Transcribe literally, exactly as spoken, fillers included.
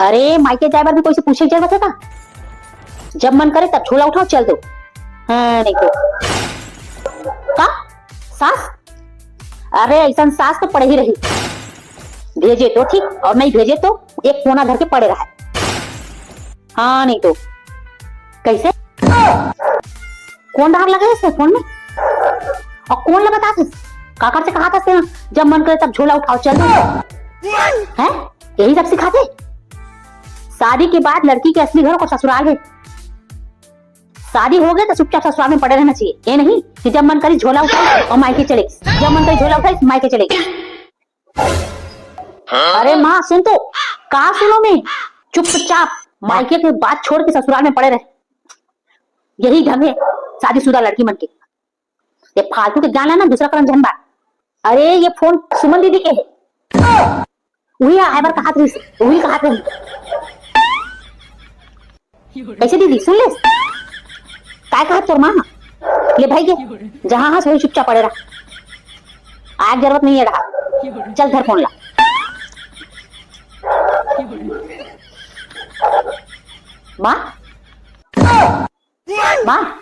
अरे, मायके जाए बर भी कोई से पूछे के जरूरत हे का? जब मन करे तब झोला उठाओ, चल दो। हाँ, नहीं तो का? सास? अरे, ऐसन सास तो पड़े ही रही। भेजे तो ठीक, और नहीं भेजे तो एक कोना धर के पड़े रहा। हाँ, नहीं तो। कैसे? कौन डार लगे हे फोन में? और कौन ला बताथे? काकर से कहाथे ना, जब मन करे तब झोला उठाओ, चल दो। हैं? यही सब सिखाथे? शादी के बाद लड़की के असली घर ओकर ससुराल हे। शादी हो गया तो चुपचाप ससुराल में पड़े रहना चाहिए। ये नहीं कि जब मन करी झोला उठाई और मायके चले गई, जब मन करी झोला उठाई, मायके चले गई। अरे माँ, सुन तो। का सुनों मैं? चुपचाप मायके के बात छोड़ के ससुराल में पड़े रहे। यही ढंग हे शादीशुदा लड़की मन के। ये फालतू के ज्ञान हे ना, दूसरा करा झन बात। अरे, ये फोन सुमन दीदी के हे। उही आए बर कहात रहिस, उही कहात रहिस। कैसे दीदी, सुन लेस? काय कहात तोर माँ? ले भाई गे, जहाँ हस वही चुपचाप पड़े रहा। आए के जरूरत नहीं हे रहा। चल, धर फोन ला। माँ, माँ,